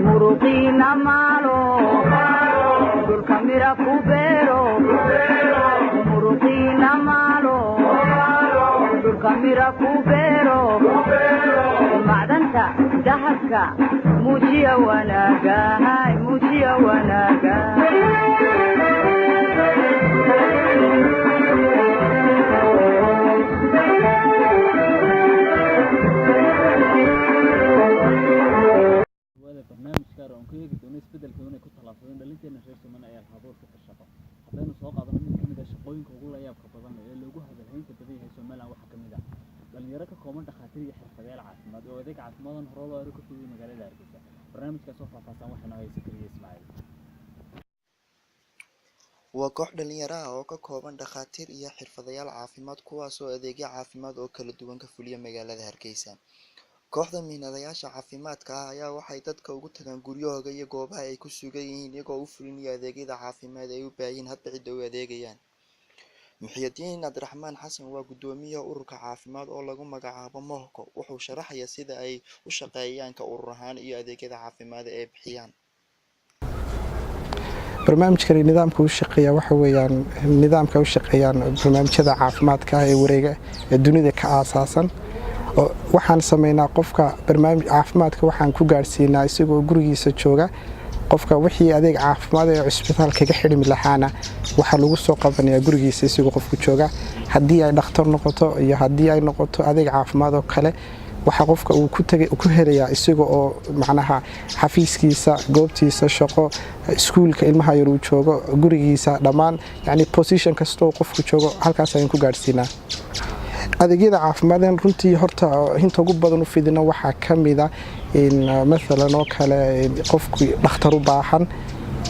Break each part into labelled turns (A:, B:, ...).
A: Muruqiina maalo, dhulka mira ku beero. Muruqiina maalo, dhulka mira ku beero. Macdanta dahabka muujiya wanaaga, hay muujiya wanaaga.
B: Wada barnaamij gaar oo aan ku eegi doono isbeddelka inay ku tallaabsadeen dhalinteena reer Somaliland ee hal-abuurka ka shaqo. Haddaynu soo qaadano mid ka mid ah shaqooyinka ugu la yaabka badan ee loogu hadalhaynta badan yahay Somaliland, waxaa ka mid ah dhalinyaro ka kooban dhakhaatiir iyo xirfadlayaal caafimaad oo adeeg caafimaad hore loo arko ka fidiyay magaalada Hargeysa. Barnaamijkaas oo faahfaahsan waxaa noo haysa Kariye Ismaaciil.
C: Waa koox dhalinyaro ah oo ka kooban dhakhaatiir iyo xirfadlayaal caafimaad, kuwaas oo adeegyo caafimaad oo kala duwan ka fuliya magaalada Hargeysa. Kooxda mihnadayaasha caafimaadka ah ayaa waxay dadka ugu tagaan guryahooda iyo goobaha ay ku sugan yihiin, iyagoo u fulinaya adeegyada caafimaad ay u baahan hadba cidda u adeegayaan. Muxyidiin Cabdiraxmaan Xasan waa guddoomiyaha ururka caafimaad oo lagu magacaabo Mohko. Wuxuu sharaxayaa sida ay u shaqeeyaan ka urur ahaan iyo adeegyada caafimaad ee bixiyaan.
D: Barnaamijkani nidaamka u shaqeeya waxa weeyaan nidaamka u shaqeeyaan barnaamijyada caafimaadka ah ee wareega ee dunida ka aasaasan. Waxaan sameynaa, qofka barnaamij caafimaadka waxaan ku gaadhsiinaa isagoo gurigiisa jooga. Qofka wixii adeeg caafimaad ee cusbitaal kaga xidhmi lahaana waxaa lagu soo qabanayaa gurigiisa isagoo qofku jooga. Haddii ay dhakhtar noqoto iyo haddii ay noqoto adeeg caafimaad oo kale, waxaa qofka uu ku helayaa isaga oo macnaha xafiiskiisa, goobtiisa shaqo, iskuulka ilmaha yar uu joogo, gurigiisa, dhammaan yani position kastoo qofku joogo, halkaas ayaan ku gaadhsiinaa adeegyada caafimaadeen. Runtii horta inta ugu badan u fidino waxaa ka mida maalan oo kale qofku dhakhtar u baahan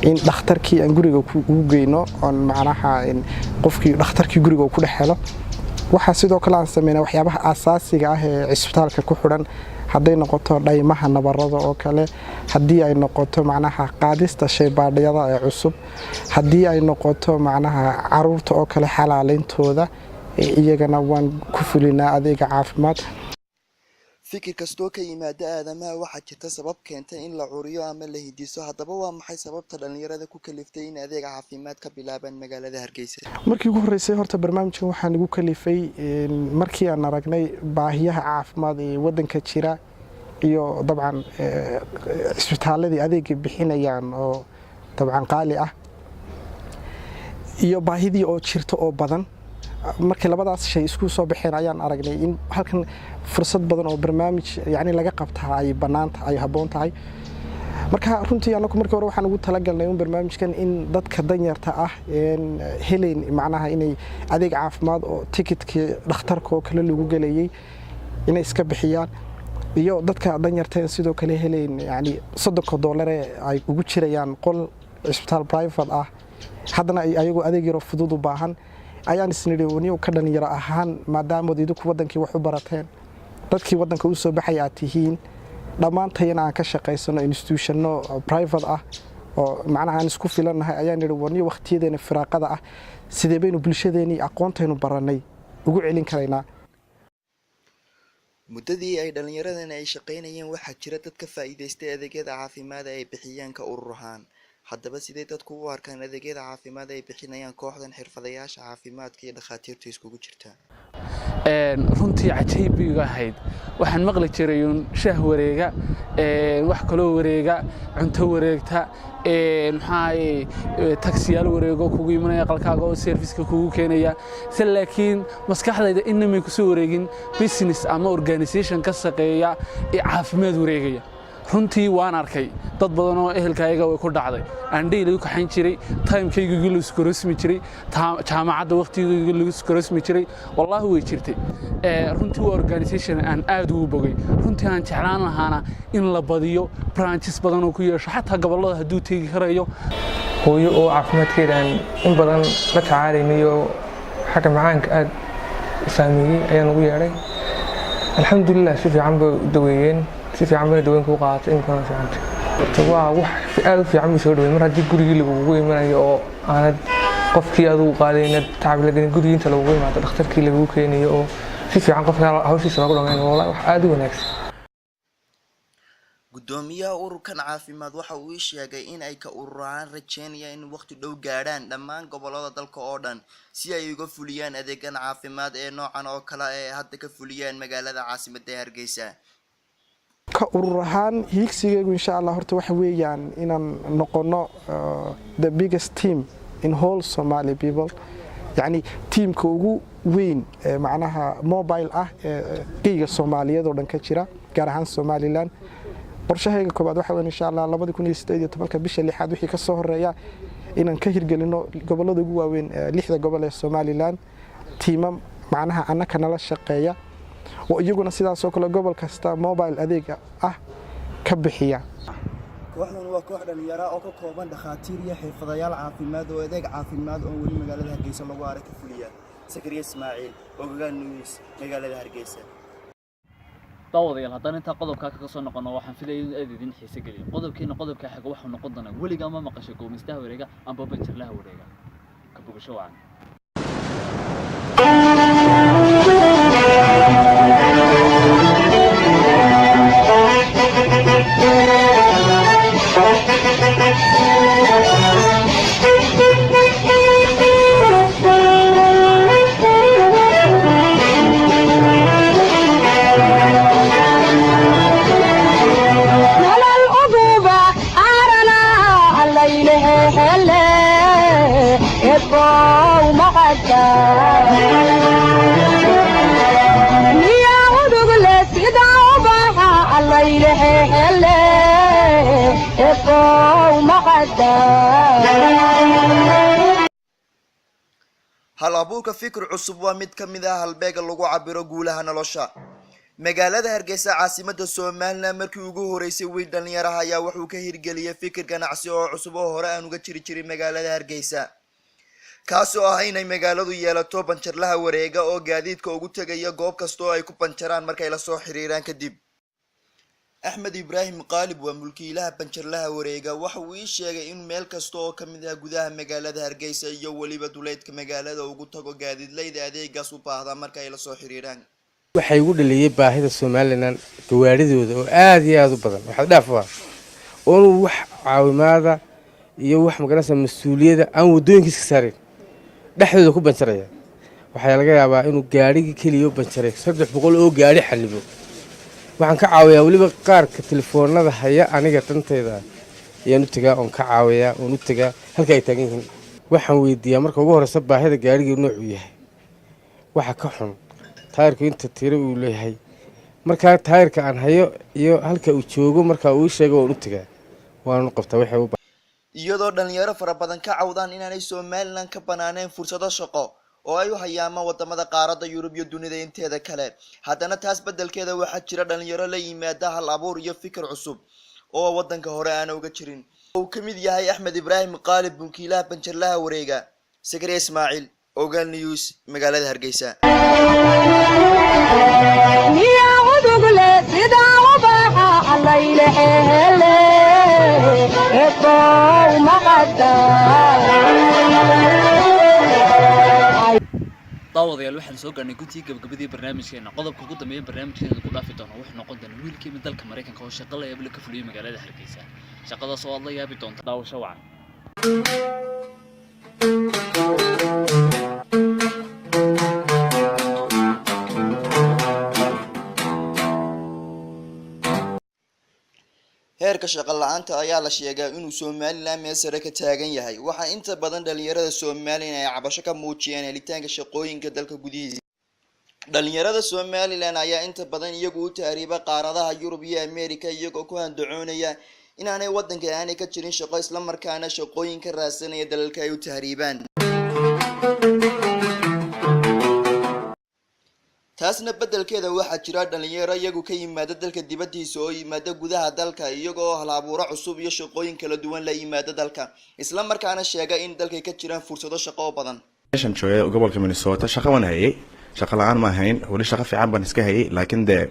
D: in dhakhtarkii aan guriga ugu geyno, oon macnaha qofkii dhakhtarkii guriga uu ku dhex helo. Waxaa sidoo kale aan sameynaa waxyaabaha asaasiga ah ee cisbitaalka ku xidhan, hadday noqoto dhaymaha nabarada oo kale, haddii ay noqoto macnaha qaadista shaybaadhyada ee cusub, haddii ay noqoto macnaha caruurta oo kale xalaaleyntooda, iyagana waan ku fulinaa adeega caafimaad.
C: Fikir kastoo ka yimaada aadamaha waxaa jirta sabab keentay in la curiyo ama la hindiso. Haddaba, waa maxay sababta dhalinyarada ku kaliftay in adeeg caafimaad ka bilaabaan magaalada Hargeysa?
D: Markii ugu horreysay horta barnaamijkan waxaa nagu kalifay markii aan aragnay baahiyaha caafimaad ee waddanka jira iyo dabcan cisbitaaladii adeega bixinayaan oo dabcan qaali ah iyo baahidii oo jirta oo badan. Markii labadaas shay isku soo baxeen ayaan aragnay in halkan fursad badan oo barnaamij yani laga qabtaa ay banaanta ay habboon tahay. Marka runtii anagu markii hore waxaan ugu talagalnay un barnaamijkan in dadka danyarta ah helayn macnaha inay adeeg caafimaad oo tikitkii dhakhtarka oo kale lagu gelayay inay iska bixiyaan, iyo dadka danyarta sidoo kale helayn yani $30 ee ay ugu jirayaan qol cisbitaal private ah, haddana ayagoo adeeg yaroo fudud u baahan. Ayaan isnidhi, niyow ka dhalinyaro ahaan, maadaamood idinku waddankii wax u barateen, dadkii waddanka u soo baxay aad tihiin, dhammaantayana aan ka shaqaysano institutionno private ah oo macnaha aan isku filannahay, ayaan nidhi, warniyo waqtiyadeena firaaqada ah sidee baynu bulshadeenii aqoontaynu barannay ugu celin karaynaa?
C: Muddadii ay dhalinyaradani ay shaqaynayeen, waxaa jira dad ka faa'iidaystay adeegyada caafimaad ee ay bixiyaan ka urur ahaan. Haddaba, sidee dadku u arkaan adeegyada caafimaad ay bixinayaan kooxdan xirfadlayaasha caafimaadka iyo dhakhaatiirta iskugu jirta?
E: Runtii cajiib bay iga ahayd. Waxaan maqli jiray uun shaah wareega, wax kaloo wareega, cunto wareegta, maxaa, taksiyaal wareego kugu imanaya qalkaaga oo serviceka kugu keenaya se, laakiin maskaxdayda inamay kusoo wareegin business ama organization ka shaqeeya ee caafimaad wareegaya. Runtii waan arkay dad badan oo ehelkaayaga way ku dhacday. Andhay lagu kaxayn jiray, timekaygii lagu iskorosmi jiray, jaamacadda waqtigaygii lagu iskorosmi jiray. Wallaahi way jirtay. Runtii waa organization aan aad ugu bogay. Runtii aan jeclaan lahaana in la badiyo, branches badan oo ku yeesho xataa gobollada hadduu tegi karayo.
F: Hooyo oo caafimaadkeeda aan in badan la tacaalaynay oo xagga macaanka aad u saameeyey ayaan ugu yeedhay. Alxamdulilah, si fiican bay u daweeyeen, si fiican bayna daweynka u qaadatay, iminkana fiicantay. Horta waa wax aad u fiican bay soo dhaweyn. Mar haddii gurigii lagugu imanayo oo aanad qofkii adigu qaadayna tacab la gelin, gurigii inta lagugu imaado dhakhtarkii lagugu keenayo oo si fiican qofka hawshiisa loogu dhamaynayo, wallahi wax aad u wanaagsan.
C: Guddoomiyaha ururkan caafimaad waxa uu ii sheegay in ay ka urur ahaan rajeynayaan in waqti dhow gaadhaan dhammaan gobolada dalka oo dhan, si ay uga fuliyaan adeegan caafimaad ee noocan oo kale ee hadda ka fuliyaan magaalada caasimadda ee Hargeysa.
D: Ka urur ahaan, hiigsigaygu, insha Allah, horta waxa weeyaan inaan noqono the biggest team in whole Somali people, yacni tiimka ugu weyn ee macnaha mobile ah ee geyga Soomaaliyeed oo dhan ka jira, gaar ahaan Somaliland. Qorshahayga koowaad waxa weyn, insha Allah, 2018-ka bisha lixaad wixii ka soo horeeya inaan ka hirgelino gobollada ugu waaweyn, lixda gobol ee Somaliland, tiimam macnaha annaka nala shaqeeya oo iyaguna sidaasoo kale gobol kasta mobile adeega ah ka bixiya.
C: Kooxdan waa koox dhalinyaro oo ka kooban dhakhaatiir iyo xirfadayaal caafimaad oo adeeg caafimaad oo weli magaalada Hargeysa lagu arag ka fuliya. Sakariya Ismaaciil, Ogagaan News, magaalada Hargeysa.
B: Daawadayaal, haddaan intaa qodobkaa kaga soo noqono, waxaan filaya in aad idin xiise geliyo qodobkiina. Qodobka xiga waxuu noqon doonaa: weligaa ma maqashay goomistaha wareega amba banjarlaha wareega? Ka bogasho wacan.
A: Nolol uduba arana allaylehe, ebow maqadka miya udugle sida ubaxa allaylehe, ebow maqadka.
C: Hal abuurka fikir cusub waa mid ka mid ah halbeega lagu cabiro guulaha nolosha. Magaalada Hargeysa, caasimada Somaliland, markii ugu horeysay wiil dhalinyaraha ayaa wuxuu ka hirgeliyay fikir ganacsi oo cusub oo hore aan uga jiri jirin magaalada Hargeysa, kaas oo ah inay magaaladu yeelato banjarlaha wareega oo gaadiidka ugu tegaya goob kasta oo ay ku banjaraan markay la soo xiriiraan kadib. Axmed Ibraahim Qaalib waa mulkiilaha banjarlaha wareega. Waxa uu ii sheegay in meel kasta oo ka mid ah gudaha magaalada Hargeysa iyo weliba duleedka magaalada ugu tago gaadiidleyda adeegaas u baahda marka ay la soo xiriiraan.
G: Waxay igu dhaliyey baahida Somaliland gawaaridooda oo aada iyo aada u badan, waxaad dhaaf ah oonu wax caawimaada iyo wax magaranaysa mas-uuliyada aan waddooyinkiis ka saarayn, dhexdooda ku banjaraya. Waxaa laga yaabaa inuu gaadhigii keliya u banjaray 300 oo gaadhi xanibo. Waxaan ka caawiyaa weliba qaarka telefoonada haya. Aniga dantayda ayaan u tegaa oon ka caawiyaa, oon u tegaa halka ay taagan yihiin. Waxaan weydiiyaa marka ugu horeysa baahida gaadhigii noocuu yahay, waxa ka xun, taayirku inta tiro uu leeyahay. Markaa taayirka aan hayo iyo halka uu joogo markaa uu sheego, waan u tegaa, waanu qabtaa waxay u
C: Iyadoo dhalinyaro fara badan ka cawdaan inaanay Somaliland ka banaaneen fursado shaqo oo ay u hayaamaan wadamada qaaradda Yurub iyo dunida inteeda kale, haddana taas beddelkeeda waxaa jira dhalinyaro la yimaada hal abuur iyo fikir cusub oo wadanka hore aana uga jirin, uu ka mid yahay Axmed Ibraahim Qaalib, mulkiilaha banjarlaha wareega. Sakariya Ismaaciil, Ogaal News, magaalada Hargeysa.
A: Miya udugle sida ubaxa allaylehe, ebow maqadka.
B: Daawadayaal, waxaan soo gaarnay guntii gabagabadii barnaamijkeena. Qodobka ugu dambeeya barnaamijkeena ku dhaafi doono wuxuu noqon doonaa wiilkii mid dalka Maraykanka oo shaqo la yaable ka fuliyey magaalada Hargeysa, shaqadaas oo aad la yaabi doonta. Daawasho wacan.
C: Heerka shaqo la-aanta ayaa la sheegaa inuu Somaliland meel sare ka taagan yahay. Waxaa inta badan dhalinyarada Somaliland ay cabasho ka muujiyeen helitaanka shaqooyinka dalka gudihiisa. Dhalinyarada Somaliland ayaa inta badan iyagu u tahriiba qaaradaha Yurub iyo America, iyagoo ku handacoonaya inaanay wadanka aanay ka jirin shaqo, islamarkaana shaqooyin ka raadsanaya dalalka ay u tahriibaan. Taasna beddelkeeda waxaa jira dhalinyaro iyagu ka yimaada dalka dibaddiisa oo yimaada gudaha dalka, iyagoo hal abuuro cusub iyo shaqooyin kala duwan la yimaada dalka, isla markaana sheega in dalkay ka jiraan fursado shaqo oo badan.
H: Meeshan joogay gobolka Minnesota shaqo waan hayay, shaqo la-aan ma ahayn weli, shaqo fiican baan iska hayay. Laakiin dee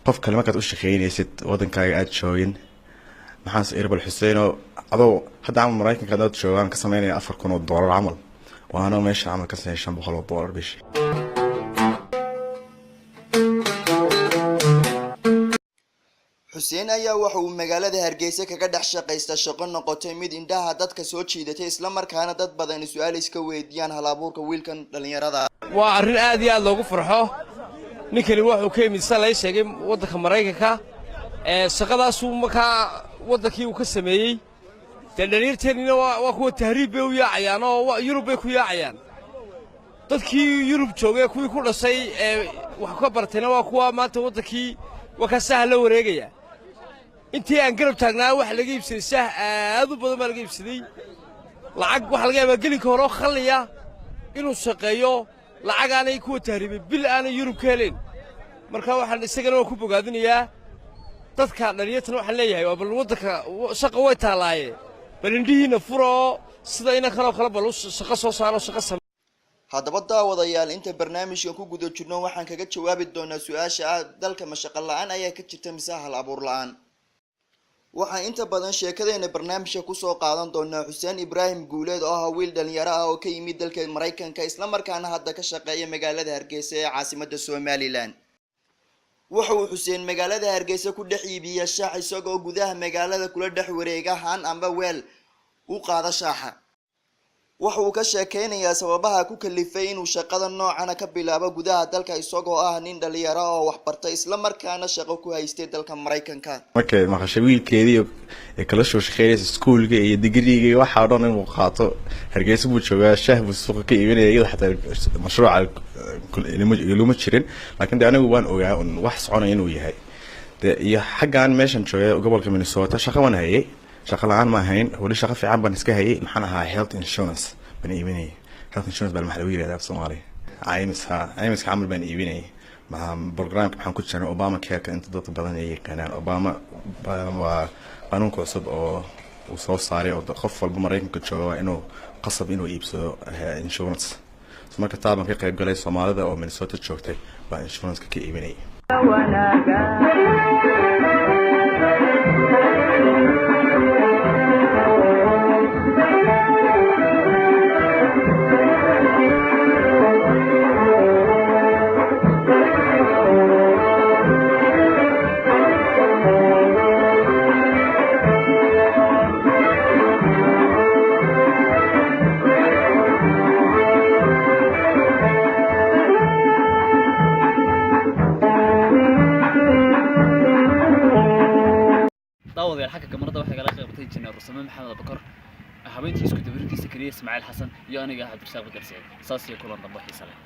H: qof kale markaad u shaqeynaysid, wadankaaga aada joogin, maxaase irbal Xuseeno adoo hadda camal Maraykanka hadaad joogaan ka sameynaya $4,000 camal, waana meesha camal ka sameeya $500 bishii.
C: Xuseen ayaa waxa uu magaalada Hargeysa kaga dhex shaqaysta shaqo noqotay mid indhaha dadka soo jiidatay, islamarkaana dad badani su-aal iska weydiiyaan hal-abuurka wiilkan dhallinyarada.
I: Waa arrin aad iyo aad loogu farxo. Ninkani wuxuu ka yimid, sida lay sheegay, waddanka Maraykanka. Ee shaqadaasuu markaa waddankii uu ka sameeyey. Dee dhalinyarteennina waa kuwa tahriib bay u yaacayaan oo Yurub bay ku yaacayaan. Dadkii Yurub joogay, kuwii ku dhashay ee wax ka bartayna waa kuwa maanta waddankii waa kaa saaha la wareegaya. Intii aan garab taagnaa waxa laga iibsaday shaah aad u badan baa laga iibsaday. Lacag waxaa laga yaabaa gelinka hore oo khalliya inuu shaqeeyo lacag aanay kuwa tahriibay bil aanay Yurub ka helayn. Marka waxaan isagana waan ku bogaadinayaa. Dadka dhalinyartana waxaan leeyahay waa bal waddanka shaqa way taallaaye, bal indhihiinna fura oo sida inankan oo kale bal shaqo soo saaro, shaqo same.
C: Haddaba daawadayaal, inta barnaamijkan ku guda jirno waxaan kaga jawaabi doonaa su-aasha ah: dalka ma shaqo la-aan ayaa ka jirta mise hal abuur la-aan? Waxaan inta badan sheekadeena barnaamijka kusoo qaadan doonaa Xuseen Ibraahim Guuleed oo ah wiil dhalinyaro ah oo ka yimid dalka Maraykanka, islamarkaana hadda ka shaqeeya magaalada Hargeysa ee caasimada Somaliland. Waxa uu Xuseen magaalada Hargeysa ku dhex iibiya shaax, isagoo gudaha magaalada kula dhex wareega haan amba weel u qaada shaaxa. Waxa uu ka sheekeynayaa sababaha ku kalifay inuu shaqada noocana ka bilaabo gudaha dalka, isagoo ah nin dhalinyaro oo waxbartay, islamarkaana shaqo ku haystay dalka Maraykanka.
H: Markay maqashay wiilkeedii ee kala soo shaqeynaysa iskuulka iyo digriiga iyo waxaa o dhan inuu qaato, Hargeysa buu joogaa, shaah buu suuqa ka iibinaya, iyada xataa mashruuca iluma jirin. Laakiin de anigu waan ogaa un wax soconaya inuu yahay. De iyo xaggan meeshan joogay gobolka Minnesota shaqo waan hayay, shaqo la-aan ma ahayn, weli shaqo fiican baan iska hayay. Maxaan ahaa? Health insurance baan iibinayay. Health insurance baa maxaa lagu yirahdaa af Soomaali? Caymis, ha, caymiska camal baan iibinayay. Maxaa programka maxaan ku jirnay? Obama Careka. Inta dadka badan ay yaqaanaan Obama waa qanuunka cusub oo uu soo saaray oo qof walba Maraykanka jooga waa inuu qasab inuu iibsado insurance. So marka taa baan ka qayb galay. Soomaalida oo Minnesota joogtay baa insuranceka ka iibinayay.
A: Wanaaga.
B: Daawadayaal, xagga kamarada waxay kala qaybtay Injineer Rusame Maxamed Abakar, habeentii isku dabaridkiisa Kariye Ismaaciil Xasan iyo aniga ah Cabdirasaaq Badar Saciid. Saas iyo kulan dambe xiisa leh.